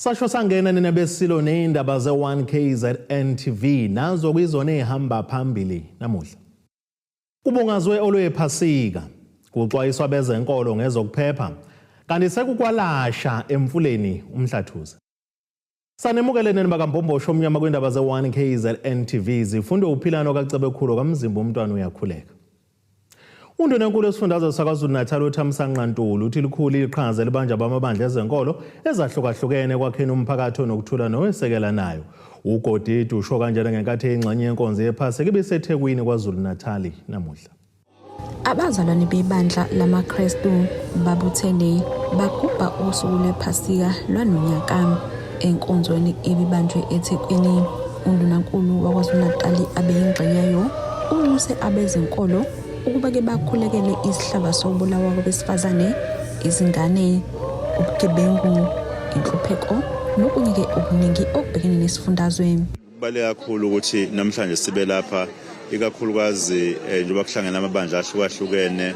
Sasho sangena nina besilo nezindaba ze-1 KZN TV, nazo kwizona ezihamba phambili namuhla. Kubungazwe olwephasika, kuxwayiswa bezenkolo ngezokuphepha, kanti sekukwalasha emfuleni uMhlathuze. Sanemukele nini bakaMbombosho omnyama kwindaba ze-1 KZN TV, zifundwe uphilano kaCebekhulu kaMzimba umntwana uyakhuleka. Undunankulu wesifundazwe saKwaZulu-Natal uThamsanqa Ntuli uthi likhulu iqhaza elibanjwa bamabandla ezenkolo ezahlukahlukene ekwakheni umphakathi onokuthula nowesekelanayo. UGodide usho kanjena ngenkathi eyingxenye yenkonzo yephasika ibiseThekwini KwaZulu-Natal namuhla. Abazalwane bebandla lamaKrestu babuthene bagubha usuku lwePhasika lwanonyaka enkonzweni ebibanjwe eThekwini. Undunankulu waKwaZulu-Natali abeyingxenye yayo unxuse abezenkolo ukuba-ke bakhulekele isihlava sokubulawa kwabesifazane, izingane, ubugebengu, inhlupheko nokunye-ke okuningi okubhekene nesifundazwe. Kubaluleke kakhulu ukuthi namhlanje sibe lapha, ikakhulukazi njengoba kuhlangene amabandla ahlukahlukene,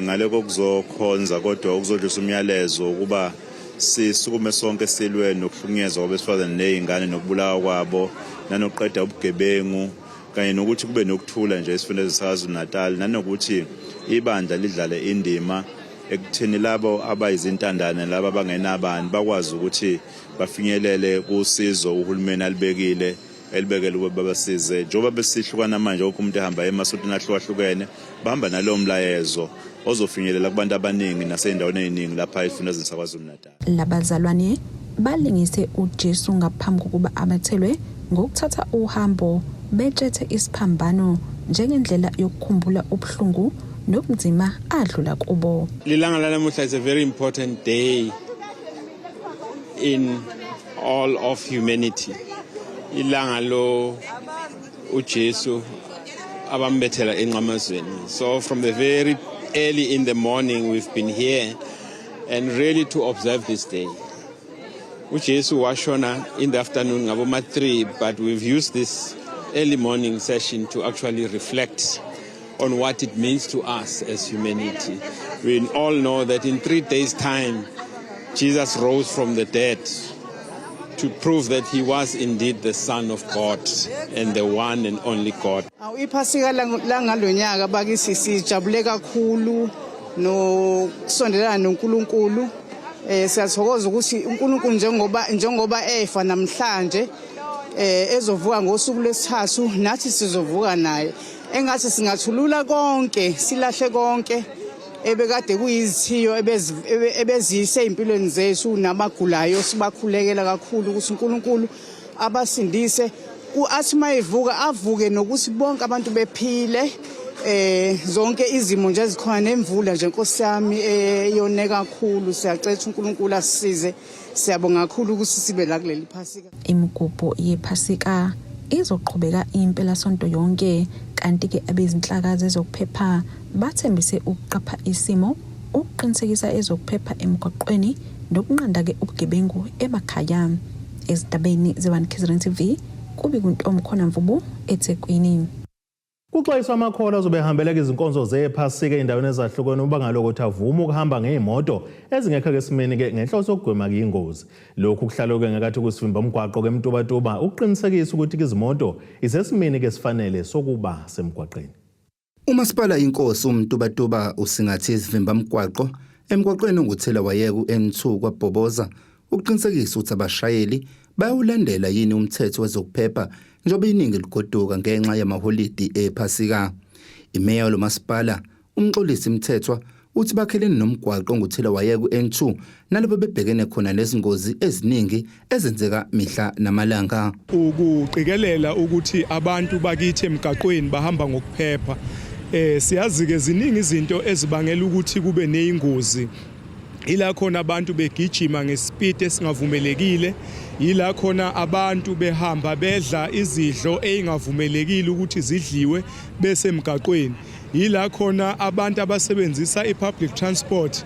ngale kokuzokhonza kodwa ukuzodlulisa umyalezo ukuba sisukume sonke silwe nokuhlukunyezwa kwabesifazane nezingane nokubulawa kwabo, nanokuqeda ubugebengu, kanye nokuthi kube nokuthula nje esifundazweni saKwaZulu Natal, nanokuthi ibandla lidlale indima ekutheni labo abayizintandane, laba abangenabani, bakwazi ukuthi bafinyelele kusizo uhulumeni alibekile elibekele ukuba babasize. Njengoba besihlukana manje, wonke umuntu ehamba emasontweni ahlukahlukene, bahamba nalowo mlayezo ozofinyelela kubantu abaningi nasey'ndaweni ey'ningi lapha esifundazweni saKwaZulu Natal. Labazalwane balingise uJesu ngaphambi kokuba abethelwe ngokuthatha uhambo betshethe isiphambano njengendlela yokukhumbula ubuhlungu nobunzima adlula kubo. Lilanga lanamuhla is a very important day in all of humanity. Ilanga lo uJesu abambethela enqamazweni. So from the very early in the morning we've been here and really to observe this day. UJesu washona in the afternoon ngaboma 3, but we've used this early morning session to actually reflect on what it means to us as humanity. We all know that in 3 days' time Jesus rose from the dead to prove that he was indeed the Son of God and the one and only God. Awu, iphasika langalonyaka bakithi sijabule kakhulu nokusondelana noNkulunkulu. Siyathokoza ukuthi uNkulunkulu njengoba efa namhlanje, ezovuka ngosuku lwesithathu, nathi sizovuka naye. Engathi singathulula konke, silahle konke ebekade kuyizithiyo ebeziyise empilweni zethu, nabagulayo sibakhulekela kakhulu ukuthi uNkulunkulu abasindise, athi mayivuka avuke nokuthi bonke abantu bephile. Zonke izimo nje ezikhona nemvula nje, Nkosi yami, yone kakhulu. Siyacela uNkulunkulu asisize. Siyabonga kakhulu ukuthi sibe la kuleli phasika. Imigubho yephasika izoqhubeka impelasonto yonke, kanti-ke abezinhlaka zezokuphepha bathembise ukuqapha isimo, ukuqinisekisa ezokuphepha emgwaqweni nokunqanda-ke ubugebengu emakhaya. Ezindabeni ze-1 KZN TV, kubi kuntomkhona Mvubu, eThekwini. Kuxwayiswa amakholwa azobe ehambeleka izinkonzo zephasika ey'ndaweni ezahlukene uba ngalokuthi avume ukuhamba ngey'moto ezingekho esimeni-ke ngenhloso yokugwema-ke ingozi. Lokhu kuhlaloke ngenkathi kusivimba umgwaqo-ke eMtubatuba ukuqinisekisa ukuthi izimoto isesimeni-ke esifanele sokuba semgwaqeni. Umasipala inkosi uMtubatuba usingathe isivimbamgwaqo emgwaqweni onguthela wayeka u-N2 kwaBhoboza ukuqinisekisa ukuthi abashayeli bayawulandela yini umthetho wezokuphepha njengoba iningi ligoduka ngenxa yamaholidi ephasika. Imeya lo masipala uMxolisi Mthethwa uthi bakhelene nomgwaqo onguthela wayeka u-N2 nalapho bebhekene khona nezingozi eziningi ezenzeka mihla namalanga. Ukuqikelela ukuthi abantu bakithi emgaqweni bahamba ngokuphepha. Siyazi ke ziningi izinto ezibangela ukuthi kube nezingozi. Ila khona abantu begijima ngespeed esingavumelekile, yila khona abantu behamba bedla izidlo ezingavumelekile ukuthi zidliwe besemgaqweni, yila khona abantu abasebenzisa i-public transport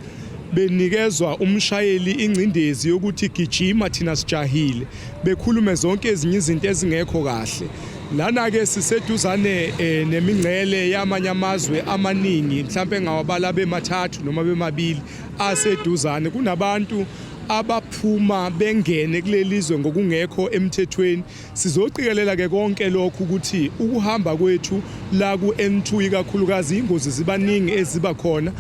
benikezwa umshayeli ingcindezi yokuthi gijima, thina sijahile, bekhulume zonke ezinye izinto ezingekho kahle. Lana ke siseduzane nemingcele yamanye amazwe amaningi, mhlawumbe engawabala bemathathu noma bemabili aseduzane. Kunabantu Abaphuma bengene kuleli zwe ngokungekho emthethweni. Sizoqikelela ke konke lokhu ukuthi ukuhamba kwethu la ku-N2, ikakhulukazi ingozi zibaningi eziba khona,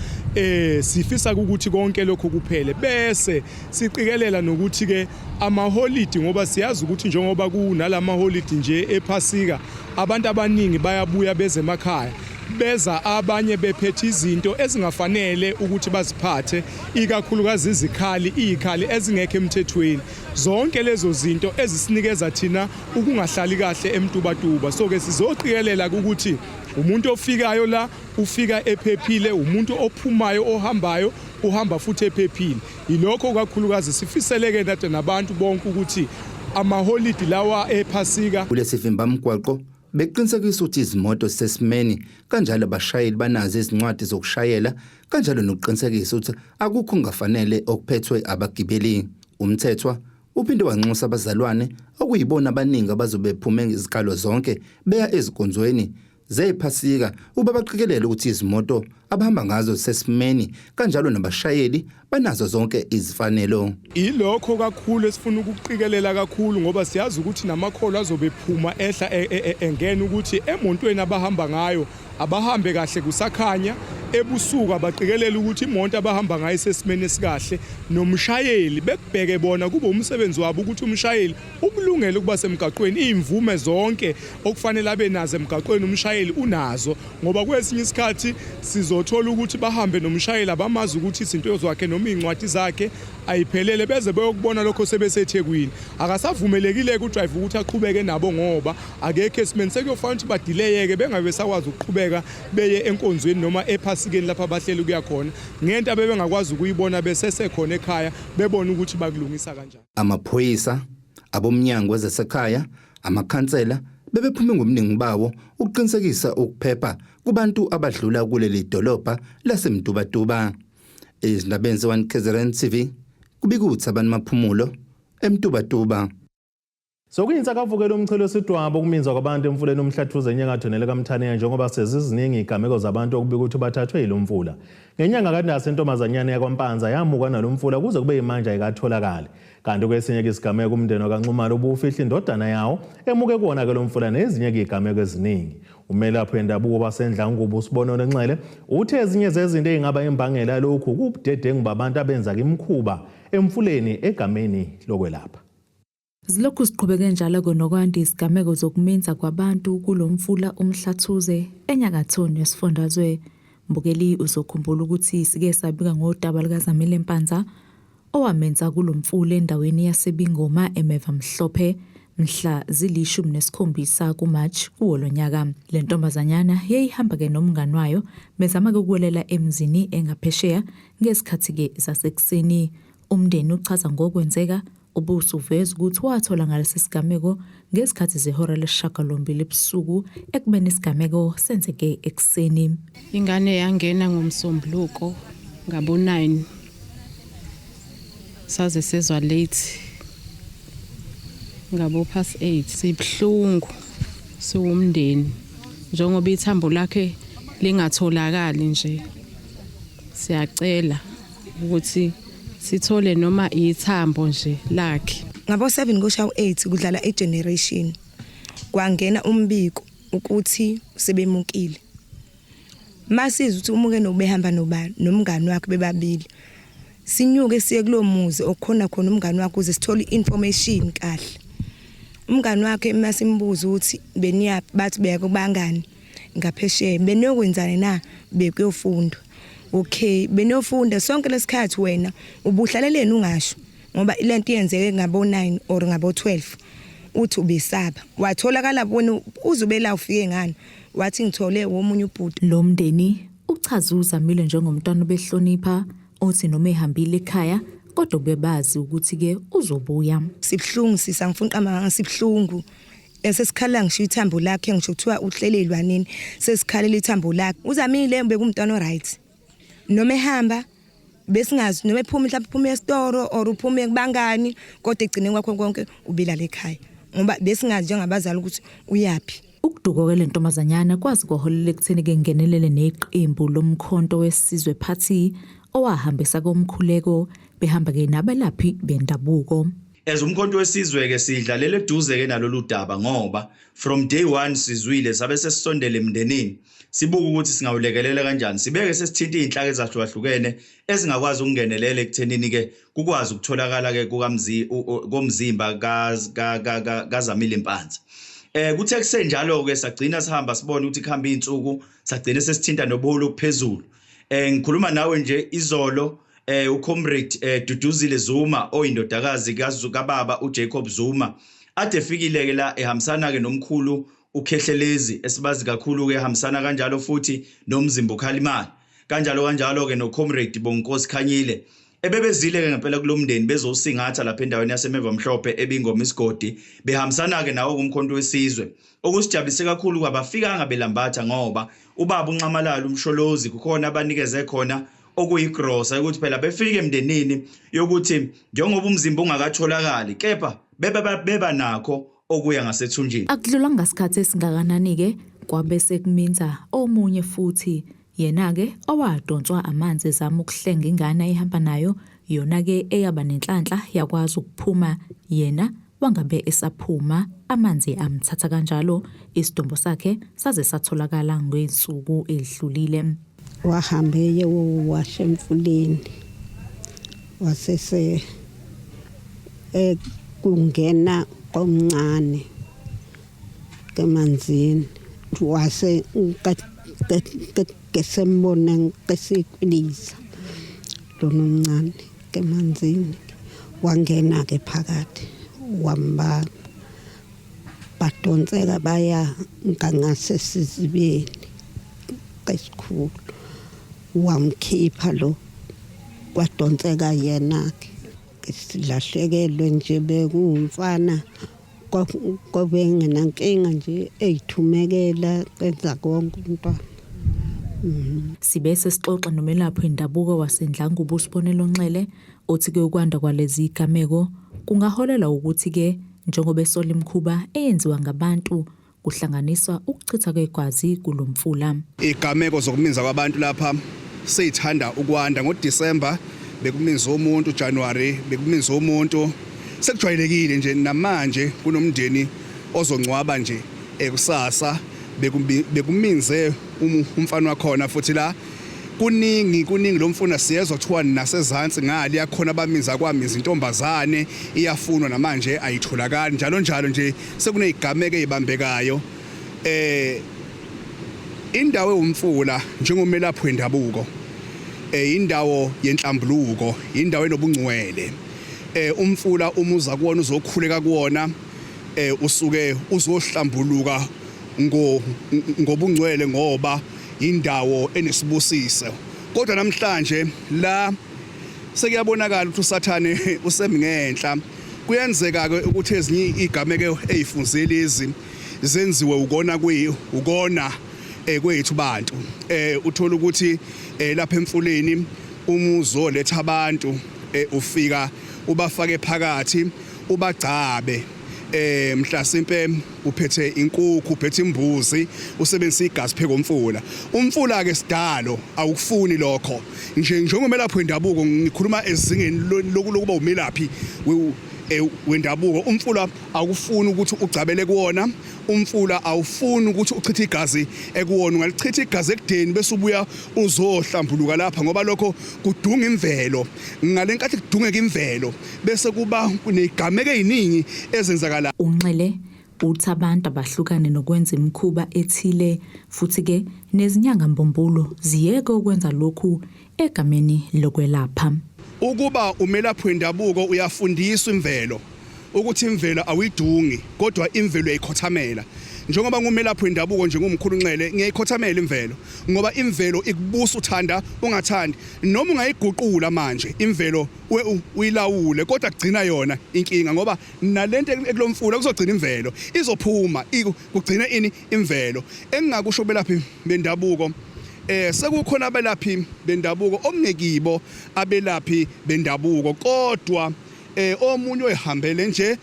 sifisa ukuthi konke lokhu kuphele, bese siqikelela nokuthi ke amaholidi, ngoba siyazi ukuthi njengoba kunalamaholidi nje ephasika, abantu abaningi bayabuya beze emakhaya, beza abanye bephethe izinto ezingafanele ukuthi baziphathe, ikakhulukazi izikhali, izikhali ezingekho emthethweni, zonke lezo zinto ezisinikeza thina ukungahlali kahle eMtubatuba. So ke sizoqikelela ukuthi umuntu ofikayo la ufika ephephile, umuntu ophumayo ohambayo uhamba futhi ephephile. Yilokho kakhulukazi sifiseleke nade nabantu bonke ukuthi amaholidi lawa ephasika. Kulesivimba mgwaqo beqinisekisa ukuthi izimoto zisesimeni, kanjalo abashayeli banazo izincwadi zokushayela, kanjalo nokuqinisekisa ukuthi akukho kungafanele okuphethwe abagibeli. UMthethwa uphinde wanxusa abazalwane, okuyibona abaningi abazobe bephume izikalo zonke beya ezinkonzweni zephasika, ukuba baqikelele ukuthi izimoto abahamba ngazo zisesimeni, kanjalo nabashayeli banazo zonke izifanelo. Ilokho kakhulu esifuna ukuqikelela kakhulu, ngoba siyazi ukuthi namakholwa azobe ephuma ehla engena, ukuthi emontweni abahamba ngayo abahambe kahle kusakhanya ebusuku, abaqikelela ukuthi imoto abahamba ngayo isesimeni esikahle, nomshayeli bekubheke bona, kube umsebenzi wabo ukuthi umshayeli ukulungela ukuba semgaqweni, izimvume zonke okufanele abe nazo emgaqweni umshayeli unazo, ngoba kwesinye isikhathi sizothola ukuthi bahambe nomshayeli abamazi ukuthi izinto zakhe noma izincwadi zakhe ayiphelele, beze beyokubona lokho sebeseThekwini, akasavumelekile ku-drive ukuthi aqhubeke nabo ngoba akekho esimeni. Sekuyofanele ukuthi badileyeke, bengabe besakwazi ukuqhubeka beye enkonzweni noma ephasikeni lapho abahleli kuya khona, ngento abebengakwazi ukuyibona besesekhona ekhaya, bebone ukuthi bakulungisa kanjani. Amaphoyisa, abomnyango wezasekhaya, amakhansela bebephume ngobuningi bawo ukuqinisekisa ukuphepha kubantu abadlula kuleli dolobha laseMtubatuba. Izindabeni ze-1 KZN TV, kubika uThabani Maphumulo eMtubatuba. Sokuyinsakavukela umchilo sidwabo ukuminza kwabantu emfuleni uMhlathuze enyakatho nelikaMthaniya, njengoba seziziningi igameko zabantu okubika ukuthi bathathwe yilo mfula. Ngenyanga kaNdasa intombazanyana yakwaMpanza yamuka nalo mfula, kuze kube yimanje ayikatholakali. Kanti kwesinye isigameko umndeni wakaNxumalo ubufihla indodana yawo emuke kuwona-ke lo mfula, nezinye-ke igameko eziningi. Umelaphi wendabuko baseNdlangubo uSibonelo Nxele uthe ezinye zezinto ey'ngaba imbangela yalokhu kubudedengu babantu abenza imikhuba emfuleni egameni lokwelapha. Zilokhu ziqhubeke njalo-ke nokwanda izigameko zokuminza kwabantu kulo mfula uMhlathuze enyakathoni yesifundazwe. Mbukeli, uzokhumbula ukuthi sike sabika ngodaba lukaZamile Mpanza owamenza kulo mfula endaweni yaseBingoma eMeva Mhlophe mhla zili-17 kuMarch kuwo lo nyaka. Le ntombazanyana yayihamba-ke nomngani wayo bezama-ke ukuwelela emzini engaphesheya ngezikhathi-ke zasekuseni. Umndeni uchaza ngokwenzeka ubusuveza ukuthi wathola ngalesi sigameko ngezikhathi zehora lesishiyagalombili ebusuku, ekubeni isigameko senzeke ekuseni. Ingane yangena ngoMsombuluko ngabo-9, saze sezwa late ngabo past 8. Sibuhlungu siwumndeni njengoba ithambo lakhe lingatholakali nje. Siyacela ukuthi sithole noma ithambo nje lakhe. Ngabo 7 kusha u8 kudlala iGeneration, kwangena umbiko ukuthi sebemukile. Masiza ukuthi umuke nobehamba nobani, nomngani wakhe bebabili. Sinyuke siye kulo muzi okukhona khona umngani wakhe ukuze sithole information kahle. Umngani wakhe masimbuza ukuthi beniyaphi, bathi beya kubangani ngaphesheya. Beniyokwenzani na? Bekuyofundwa. Okay, beniyofunda sonke lesikhathi, wena ubuhlaleleni ungasho? Ngoba lento yenzeke ngabo 9 or ngabo 12, uthi ubesaba. Watholakala wena uzubela ufike ngani? Wathi ngithole womunye ubhuti. Lo mndeni uchaza uZamile njengomntwana obehlonipha, othi noma ehambile ekhaya kodwa bebazi ukuthi-ke uzobuya. Sibuhlungu sisa, ngifuna uqamba, sibuhlungu. Esesikhalela ngisho ithambo lakhe, ngisho kuthiwa uhlelelwa nini, sesikhalela ithambo lakhe. Uzamile bekumntwana oright. Noma ehamba besingazi, noma ephuma, mhlawumbe uphume esitoro or uphume kubangani, kodwa egcineni kwakho konke ubelala ekhaya, ngoba besingazi njengabazali ukuthi uyaphi. Ukuduka kwale ntombazanyana kwazi kwaholela ekutheni-ke ngenelele neqembu loMkhonto weSizwe Party owahambisa komkhuleko. behamba-ke nabelaphi bendabuko. As uMkhonto weSizwe ke sidlalela eduze ke nalolu daba ngoba from day one sizwile sabe sesisondele emndenini sibuka ukuthi singawulekelela kanjani sibeke sesithinta izinhlaka ezahlukahlukene ezingakwazi ukungenelela ekuthenini ke kukwazi ukutholakala ke kukamzi komzimba kaZamile Mpanza. Kuthe kusenjalo ke sagcina sihamba sibona ukuthi kuhamba izinsuku sagcina sesithinta nobuholi obuphezulu. Ngikhuluma nawe nje izolo uComrade Duduzile Zuma oyindodakazi kababa uJacob Zuma ade efikile ke la ehambisana ke nomkhulu uKhehlelezi esibazi kakhulu ke ehambisana kanjalo futhi noMzimba uKhalimane kanjalo kanjalo ke noComrade Bonkosi Khanyile ebebezile ke ngempela kulomndeni bezosingatha lapha endaweni yaseMeva Mhlophe eBingoma isigodi behambisana ke nawo kuMkhonto weSizwe. Okusijabulise kakhulu kwabafikanga belambatha ngoba ubaba uNxamalala uMsholozi kukhona abanikeze khona okuyigrosa ukuthi phela befike emndenini yokuthi njengoba umzimba ungakatholakali kepha beba nakho okuya ngasethunjini. Akudlulanga sikhathi esingakanani-ke kwabe sekuminza omunye futhi yena-ke owadonswa amanzi ezama ukuhlenga ingane ayehamba nayo, yona-ke eyaba nenhlanhla yakwazi ukuphuma yena wangabe esaphuma, amanzi amthatha kanjalo, isidumbu sakhe saze satholakala ngezinsuku ezidlulile. Wahamba eye wowasha emfuleni wasese kungena komncane emanzini wase ngesembona ngesikwiliza lona omncane emanzini wangena ke phakathi wambamba badonseka baya ngangasesizibeni esikhulu wamkhipha lo kwadonseka yena ke silahlekelwe nje bekuwumfana kobengenankinga nje eyithumekela enza konke umntwana. Sibe sesixoxa nomelaphi wendabuko waseNdlangubo uSibonelo Nxele othi ke ukwanda kwalezi zigameko kungaholela ukuthi ke njengoba esola imikhuba eyenziwa ngabantu kuhlanganiswa ukuchitha kwegazi kulomfula. Igameko zokuminza kwabantu lapha seyithanda ukwanda. NgoDisemba bekuminza umuntu, January bekuminza umuntu, sekujwayelekile nje. Namanje kunomndeni ozongcwaba nje ekusasa bekuminze umfana wakhona futhi la kuningi kuningi lo mfuna siyezwa kuthiwa nasezansi ngale yakhona abaminza kwaminza intombazane iyafunwa namanje ayitholakali njalo njalo nje sekunezigameko ezibambekayo. Indawo ewumfula njengomelaphi wendabuko indawo yenhlambuluko, indawo enobungcwele. Umfula uma uza kuwona uzokhuleka kuwona usuke uzohlambuluka ngobungcwele ngoba indawo enesibusiso. Kodwa namhlanje la sekuyabonakala ukuthi uSathane usemngenhla. Kuyenzeka ke ukuthi ezinye igameko ezifunzile lezi zenziwe ukona ukona kwethu bantu. Uthola ukuthi lapha emfuleni uma uzoletha abantu ufika ubafake phakathi ubagcabe mhlasimpe uphethe inkukhu uphethe imbuzi usebenzisa igazi pheko umfula. Umfula ke sidalo awukufuni lokho nje njengomelaphi wendabuko ngikhuluma ezingeni lokuba umelaphi wendabuko. Umfula awukufuni ukuthi ugcabele kuwona, umfula awufuni ukuthi uchithe igazi ekuwona. Ungalichitha igazi ekudeni bese ubuya uzohlambuluka lapha ngoba lokho kudunga imvelo. Ngalenkathi kudungeka imvelo bese kuba kunezigameko eziningi ezenzakala. UNxele uthi abantu abahlukane nokwenza imikhuba ethile futhi ke nezinyanga mbumbulu ziyeke ukwenza lokhu egameni lokwelapha. Ukuba umelaphi wendabuko uyafundiswa imvelo ukuthi imvelo awuyidungi kodwa imvelo uyayikhothamela. Njengoba ngumelaphi wendabuko nje ngumkhulu Nxele ngiyayikhothamela imvelo ngoba imvelo ikubusa uthanda ungathandi noma ungayiguqula manje imvelo uyilawule kodwa kugcina yona inkinga ngoba nalento ekulomfula kuzogcina imvelo izophuma kugcina ini imvelo. Engingakusho belaphi bendabuko sekukhona abelaphi bendabuko okungekibo abelaphi bendabuko kodwa omunye oyihambele nje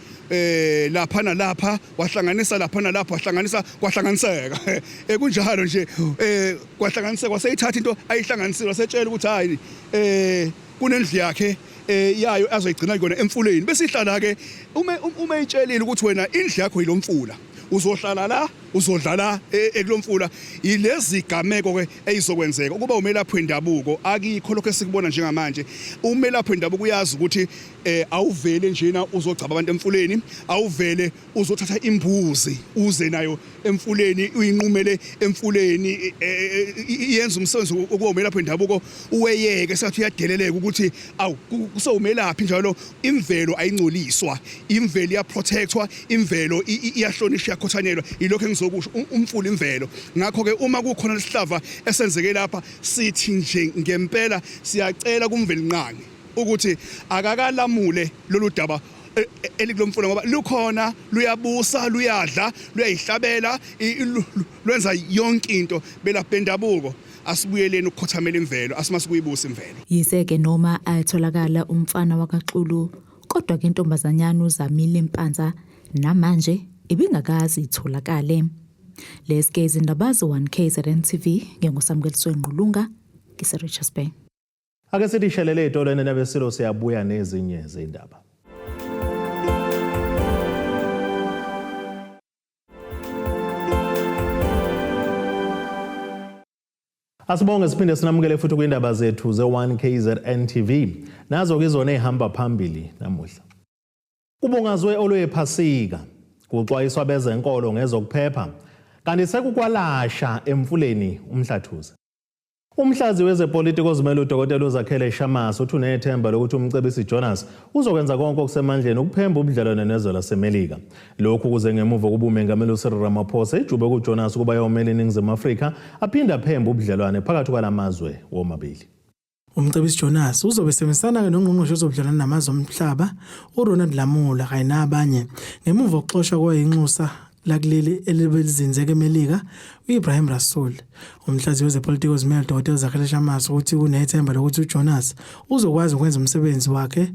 lapha nalapha wahlanganisa lapha nalapha wahlanganisa kwahlanganiseka kunjalo nje kwahlanganiseka waseyithatha into ayihlanganisile wasetshela ukuthi hayi kunendlu yakhe eh yayo azoyigcina kuyona emfuleni bese ihlala ke uma uma itshelile ukuthi wena indlu yakho yilomfula uzohlala la uzodlala e, ekulomfula ilezi gameko ke eyizokwenzeka ukuba umelaphi wendabuko akikho lokho esikubona njengamanje umelaphi wendabuko uyazi ukuthi eh awuvele njena uzogcaba abantu emfuleni awuvele uzothatha imbuzi uze nayo emfuleni uyinqumele emfuleni e, e, e, iyenza umsebenzi ukuba umelaphi wendabuko uweyeke sengathi uyadeleleka ukuthi awu kusewumelaphi njalo imvelo ayingcoliswa imvelo iyaprotectwa imvelo iyahlonishwa iyakhothanelwa yilokho engizokusho umfula imvelo ngakho ke uma kukhona lesihlava esenzeke lapha sithi nje ngempela siyacela kumvelinqangi ukuthi akakalamule lolu daba e, e, elikulomfula ngoba lukhona luyabusa luyadla luyayihlabela lwenza yonke into belapha bendabuko asibuyeleni ukukhothamela imvelo asimase kuyibusa imvelo Yize-ke noma ayetholakala umfana wakaXulu kodwa ke intombazanyana uZamile Mpanza namanje ibingakaze itholakale. Lezi ke izindaba ze-1 KZN TV nginguSamukeliso Ngqulunga ngise-Richards Bay. Ake sithi shelele ey'tolweni nabesilo siyabuya nezinye zey'ndaba. Asibonge siphinde sinamukele futhi kwindaba zethu ze-1 KZN TV. Nazo ke izona ezihamba phambili namuhla. Kubungazwe olwephasika, kuxwayiswa bezenkolo ngezokuphepha, kanti sekukwalasha emfuleni uMhlathuze. Umhlazi wezepolitiki ozimele uDokotela uZakhele Shamase uthi unethemba lokuthi uMcebisi Jonas uzokwenza konke okusemandleni ukuphemba ubudlelwane nezwe laseMelika. Lokhu kuze ngemuva kokuba uMengameli uCyril Ramaphosa ejube kuJonas ukuba ayomela iNingizimu Afrika aphinde aphembe ubudlelwane phakathi kwalamazwe womabili. UMcebisi Jonas uzobe esebenzisana-ke nongqongqoshe wezobudlelwane namazwe omhlaba uRonald Lamola kanye nabanye ngemuva kokuxoshwa kwayinxusa lakuleli elibe lizinze eMelika u-Ibrahim Rasool. Umhlaziyi wezepolitiki ozimele uDokotela Zakhele Shamase uthi kunethemba lokuthi uJonas uzokwazi ukwenza umsebenzi wakhe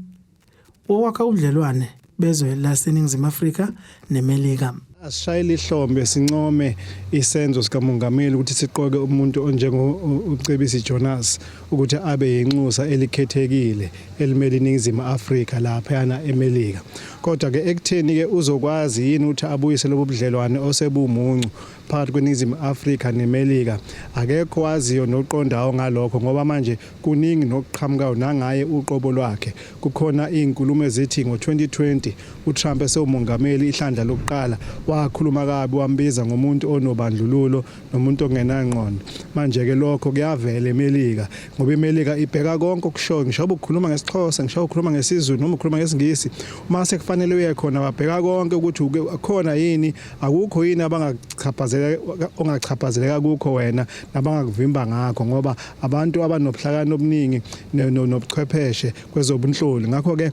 wokwakha ubudlelwane bezwe laseNingizimu Afrika neMelika. Asishayele ihlombe sincome isenzo sikamongameli ukuthi siqoke umuntu onjengo-Mcebisi Jonas ukuthi abe yinxusa elikhethekile elimele iNingizimu Afrika laphayana eMelika. Kodwa-ke ekutheni-ke uzokwazi yini ukuthi abuyise lobu budlelwane osebumuncu phakathi kweNingizimu Afrika neMelika, akekho waziyo noqondayo ngalokho ngoba manje kuningi nokuqhamukayo nangaye uqobo lwakhe. Kukhona izinkulumo ezithi ngo-2020 uTrump esewumongameli ihlandla lokuqala wakhuluma kabi wambiza ngomuntu onobandlululo nomuntu ongenangqondo. Manje-ke lokho kuyavela eMelika ngoba iMelika ibheka konke okushoyo ngisho ukhuluma ngesiXhosa ngisho ukhuluma ngesiZulu noma ukhuluma ngesiNgisi uma sekufanele uye khona babheka konke ukuthi khona yini akukho yini abangachaphazeleka ongachaphazeleka kukho wena nabangakuvimba ngakho ngoba abantu abanobuhlakani obuningi nobuchwepheshe kwezobunhloli ngakho-ke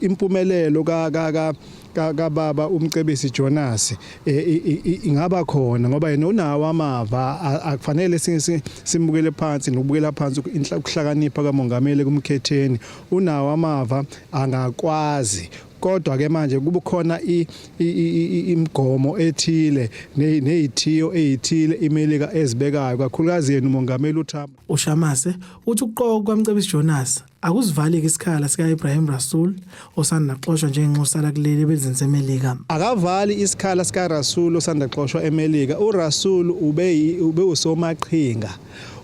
impumelelo ka ka ka kababa uMcebisi Jonas e, ingaba khona ngoba yena unawo amava akufanele simukele phansi nokubukela phansi ukuhlakanipha kamongameli kumkhetheni unawo amava angakwazi kodwa ke manje kubukhona imigomo ethile nezithiyo ezithile iMelika ezibekayo kakhulukazi yena umongameli uTrump uShamase uthi ukuqokwa kwaMcebisi Jonas akusivaleki isikhala sika-Ibrahim Rasool osanda kuxoshwa njengenxusa lakuleli ebelizinze eMelika. Akavali isikhala sikaRasool osanda kuxoshwa eMelika. URasool ube ube usomaqhinga.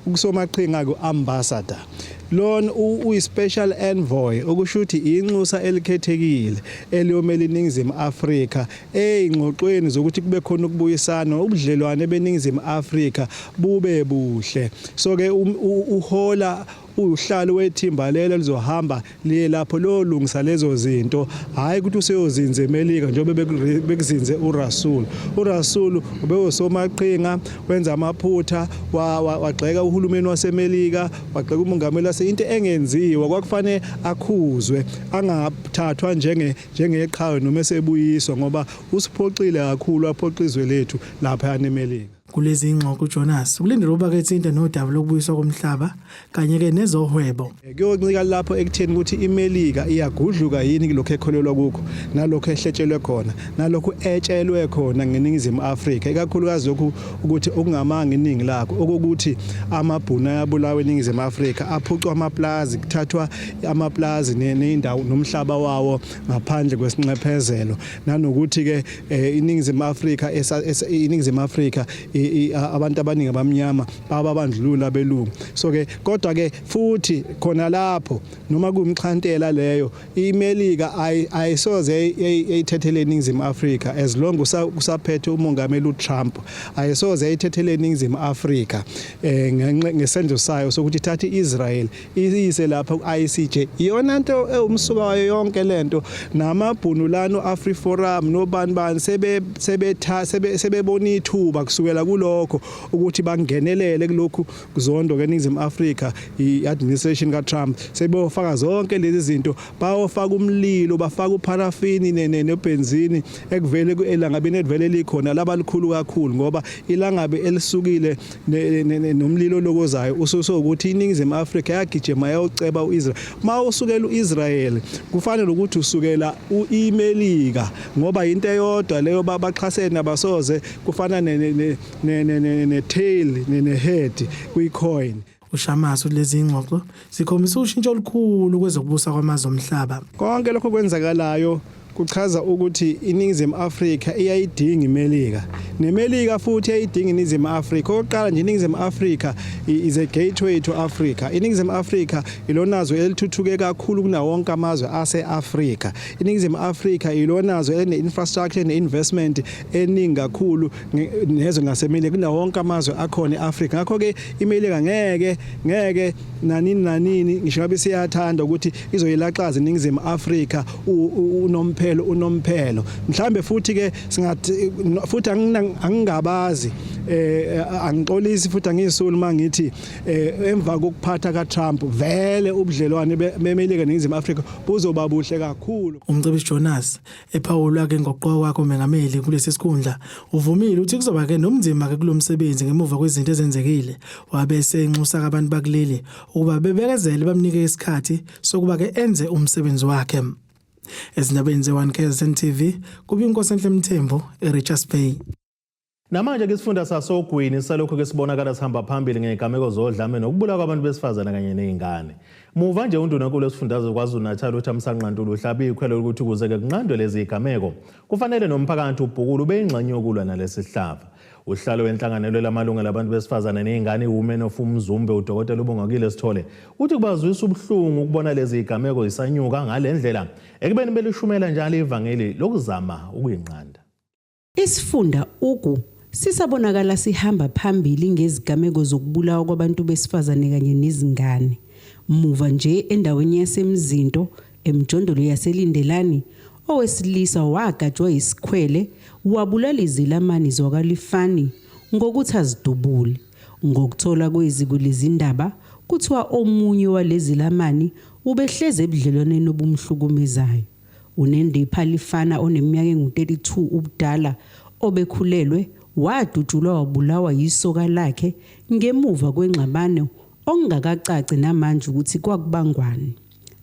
Ukusomaqhinga ku-ambassador. Lona uyi-special envoy okusho ukuthi inxusa elikhethekile eliyomela iNingizimu Afrika ey'ngxoxweni zokuthi kube khona ukubuyisana ubudlelwane beNingizimu Afrika bube buhle. So ke uhola uhlalo wethimba lelo lizohamba liye lapho lolungisa lezo zinto hhayi ukuthi useyozinza eMelika njengoba bekuzinze uRasool uRasool ubewusomaqhinga wenza amaphutha wagxeka uhulumeni waseMelika wagxeka umongameli wase into engenziwa kwakufanele akhuzwe angathathwa njenge njengeqhawe noma esebuyiswa ngoba usiphoxile kakhulu aphoxa izwe lethu lapha eMelika. Kulezi ingxoxo uJonas ukulindele ukuba kethinte nodaba lokubuyiswa komhlaba kanye-ke nezohwebo. Kuyoncika lapho ekutheni ukuthi iMelika iyagudluka yini kulokhu ekholelwa kukho nalokhu ehletshelwe khona nalokhu etshelwe khona ngeNingizimu Afrika ikakhulukazi lokhu ukuthi okungamanga iningi lakho okokuthi amabhunu ayabulawa eNingizimu Afrika aphucwa amaplazi kuthathwa amaplazi nendawo nomhlaba wawo ngaphandle kwesinxephezelo nanokuthi ke eh, iNingizimu Afrika iNingizimu Afrika abantu abaningi abamnyama bababandlulula abelungu so ke kodwa ke futhi khona lapho noma kuyimxhantela leyo iMelika ayisoze eyithethele iNingizimu Afrika as long kusaphethe umongameli uTrump ayisoze eyithethele iNingizimu Afrika eh ngesenzo sayo sokuthi ithathe iIsrael iyise lapha ku-ICJ iyona nto ewumsuka wayo yonke lento namabhunu lano AfriForum nobani bani sebe sebetha sebebona ithuba kusukela kulokho ukuthi bangenelele kulokhu kuzondo keNingizimu Afrika i-administration kaTrump sebeyofaka zonke lezi zinto bayofaka umlilo bafaka upharafini nebenzini ekuvele elangabini elivele likhona laba likhulu kakhulu ngoba ilangabi elisukile nomlilo olokozayo ususokuthi iNingizimu Afrika yagijima yayoceba uIsrael uma usukela uIsrael kufanele ukuthi usukela uImelika ngoba into eyodwa leyo baxhasene abasoze kufana ne ne tail ne head kwi coin UShamase uthi lezi zingxoxo zikhombisa ushintsho olukhulu kwezokubusa kwamazwe omhlaba. Konke lokho kwenzakalayo kuchaza ukuthi iNingizimu Afrika iyayidinga iMelika neMelika futhi iyayidinga iNingizimu Afrika. Okokuqala nje iNingizimu Afrika is a gateway to Africa. INingizimu Afrika ilonazwe elithuthuke kakhulu kunawo wonke amazwe ase-Afrika. INingizimu Afrika ilonazwe eline-infrastructure ne-investment eningi kakhulu nezwe laseMelika kunawo wonke amazwe akhona e-Afrika. Ngakho-ke iMelika ngeke ngeke nanini nanini ngisho ngabe siyathanda ukuthi izoyilaxaza iNingizimu Afrika unomphelo unomphelo mhlambe futhi ke singathi futhi angingabazi eh angixolisi futhi angisuli mangithi eh, emva kokuphatha kaTrump vele ubudlelwane beMelika neNingizimu Afrika buzoba buhle kakhulu. Umcebisi Jonas Ephawula ke ngokuqokwa komengameli kulesi sikhundla, uvumile ukuthi kuzoba ke nomnzima ke kulomsebenzi ngemuva kwezinto ezenzekile. Wabe esenxusa abantu bakuleli ukuba bebekezele bamnike isikhathi sokuba ke enze umsebenzi wakhe. Ezindabeni ze-1 KZN TV, kubi Nkosenhle Mthembu, eRichards Bay. Namanje ke isifunda sasoGwini salokhu ke sibonakala sihamba phambili ngezigameko zodlame nokubulawa kwabantu besifazane kanye nezingane. Muva nje undunankulu wesifundazwe KwaZulu-Natal uThamsanqa Ntuli uhlabe ikhwelo lokuthi ukuze ke kunqandwe lezi zigameko kufanele nomphakathi ubhukule ube ingxenye yokulwa nalesi sihlava. Uhlalo wenhlanganelo lamalungelo abantu besifazane nezingane iWomen of Umzumbe uDokotela uBongakile Sithole uthi kubazwisa ubuhlungu ukubona lezi zigameko zisanyuka ngale ndlela ekubeni belishumela njalo ivangeli lokuzama ukuyinqanda. Isifunda Ugu sisabonakala sihamba phambili ngezigameko zokubulawa kwabantu besifazane kanye nezingane. Muva nje endaweni yaseMzinto, emjondolo yaseLindelani, owesilisa wagajwa yisikhwele wabulala izelamani zakwaLifani ngokuthi azidubule. Ngokuthola kweziko lezindaba, kuthiwa omunye walezilamani ubehlezi ebudlelwaneni obumhlukumezayo. Unendipha Lifana oneminyaka engu-32 ubudala obekhulelwe wadutshulwa wabulawa yisoka lakhe ngemuva kwengxabano okungakacaci namanje ukuthi kwakubangwani.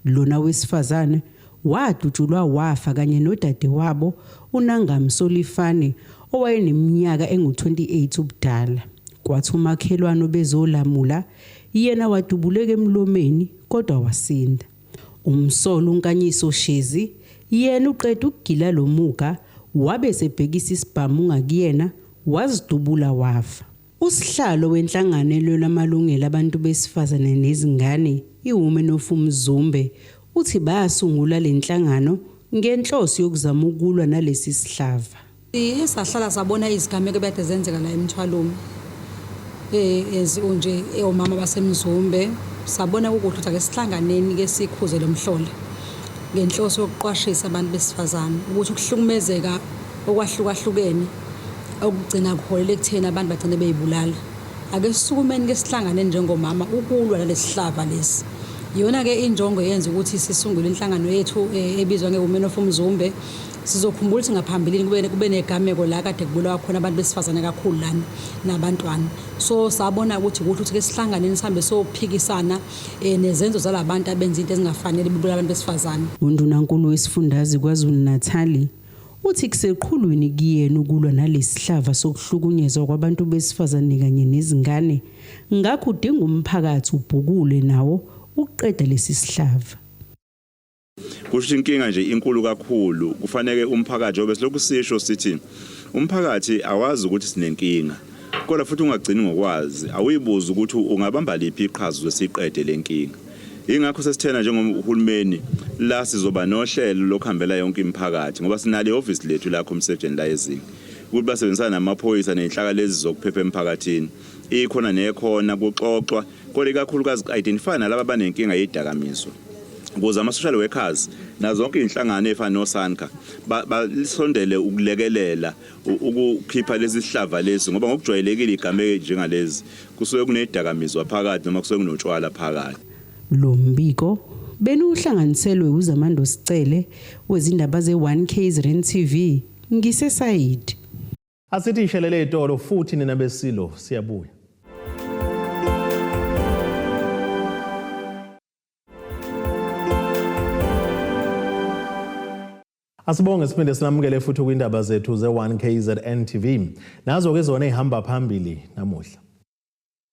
Lona wesifazane wadutshulwa wafa kanye nodadewabo uNangamso Lifane owayeneminyaka engu-28 ubudala. Kwathi umakhelwane obezolamula yena wadubuleka emlomeni kodwa wasinda. Umsolwa uNkanyiso Shezi yena uqeda ukugila lo muga wabe esebhekisa isibhamu ngakuyena wazidubula wafa. Usihlalo wenhlangano elwela amalungelo abantu besifazane nezingane iWomen of Umzumbe uthi basungula le nhlangano ngenhloso yokuzama ukulwa nalesi sihlava. Siye sahlala sabona izigameko ebekade zenzeka la eMthwalume eh as nje omama baseMzumbe sabona kukuhle ukuthi ake sihlanganeni ke sikhuze lo mhlola ngenhloso yokuqwashisa abantu besifazane ukuthi ukuhlukumezeka okwahlukahlukene okugcina kuholela ekutheni abantu bagcine beyibulala. Ake sisukumeni ke sihlanganeni njengomama ukulwa nalesihlava lesi. Iyona ke injongo yenza ukuthi sisungule inhlangano yethu eh, ebizwa nge-Women of Umzumbe. Sizokhumbula ukuthi ngaphambilini kube kube negameko la kade kubulawa khona abantu besifazane kakhulu lana nabantwana. So sabona ukuthi kuhle ukuthi ke sihlanganeni sihambe sophikisana eh, nezenzo zalabantu abenza into ezingafanele bebulala abantu besifazane. UNdunankulu wesifundazwe KwaZulu-Natali uthi kuseqhulwini kuyena ukulwa nalesihlava sokuhlukunyezwa kwabantu besifazane kanye nezingane ngakho udinga umphakathi ubhukule nawo ukuqeda lesi sihlava. Kusho ukuthi inkinga nje inkulu kakhulu kufanele umphakathi njengoba silokhu sisho sithi umphakathi awazi ukuthi sinenkinga kodwa futhi ungagcini ngokwazi awuyibuze ukuthi ungabamba liphi iqhaza ukuze siyiqede le nkinga. Yingakho sesithena njengohulumeni la sizoba nohlelo lokuhambela yonke imiphakathi ngoba sinalo ihhovisi lethu la Comsegen la ezinga ukuthi basebenzisana namaphoyisa nezinhlaka lezi zokuphepha emphakathini ikhona nekhona kuxoxwa kodwa ikakhulukazi ku-identify nalaba abanenkinga yezidakamizwa ukuze ama-social workers nazo zonke iy'nhlangano ey'fana noSANCA basondele ukulekelela ukukhipha lesi sihlava lesi ngoba ngokujwayelekile igameke njengalezi kusuke kunedakamizwa phakathi noma kusuke kunotshwala phakathi. Lo mbiko benuhlanganiselwe uZamando Sicele wezindaba ze-1KZN TV ngiseSayidi. Asithi ishelele itolo futhi nina besilo siyabuya. Asibonge siphinde sinamukele futhi kwindaba zethu ze-1KZN TV. Nazo ke zona ezihamba phambili namuhla.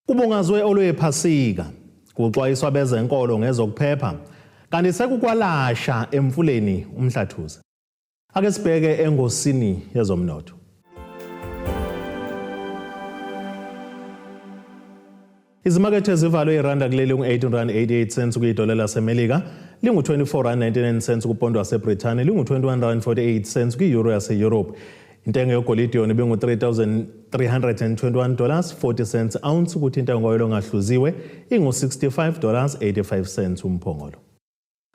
Kubungazwe olwephasika, kuxwayiswa bezenkolo ngezokuphepha, kanti sekukwalasha emfuleni uMhlathuze. Ake sibheke engosini yezomnotho. Izimakethe zivalwe iranda kuleli ngu-18 rand 88 cents kuyidola laseMelika, lingu-24 rand 99 cents kupondo waseBrithani, lingu-21 rand 48 cents kwi-euro yase-Europe. Intengo yegolide yona ibingu-3,321 dollars 40 cents ounce kuthi intengo yoyilo ongahluziwe ingu-65 dollars 85 cents umphongolo.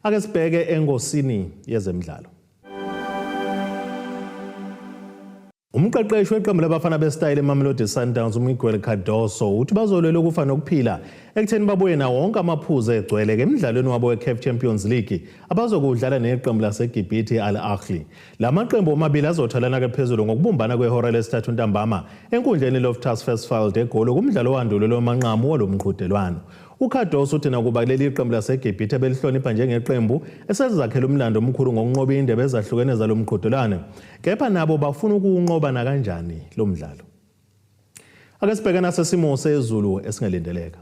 Ake sibheke engosini yezemidlalo. Umqeqeshi weqembu labafana besitayile eMamelodi Sundowns uMiguel Cardoso uthi bazolwela ukufa nokuphila ekutheni babuye nawo wonke amaphuzu egcwele emdlalweni wabo weCAF Champions League abazokudlala neqembu laseGibhithe Al Ahly. La maqembu omabili azothalana-ke phezulu ngokubumbana kwehora lesithathu ntambama enkundleni Loftus Versfeld eGoli kumdlalo owandulela omanqamu walo mqhudelwano. UCardoso uthi nakuba kuleli qembu laseGibhithe belihlonipha njengeqembu eselizakhele umlando omkhulu ngokunqoba indebe ezahlukene zalo mqhudelwano, kepha nabo bafuna ukuwunqoba nakanjani lo mdlalo. Ake sibheke nasesimo sezulu esingalindeleka.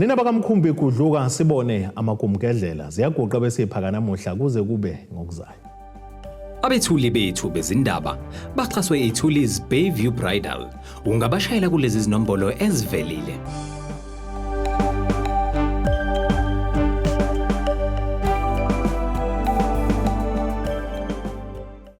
Nina bakamkhumbi gudluka sibone amagumgedlela ziyaguqa bese iphaka namuhla kuze kube ngokuzayo. Abethuli bethu bezindaba baxhaswe iThulis Bayview Bridal. Ungabashayela kulezi zinombolo ezivelile.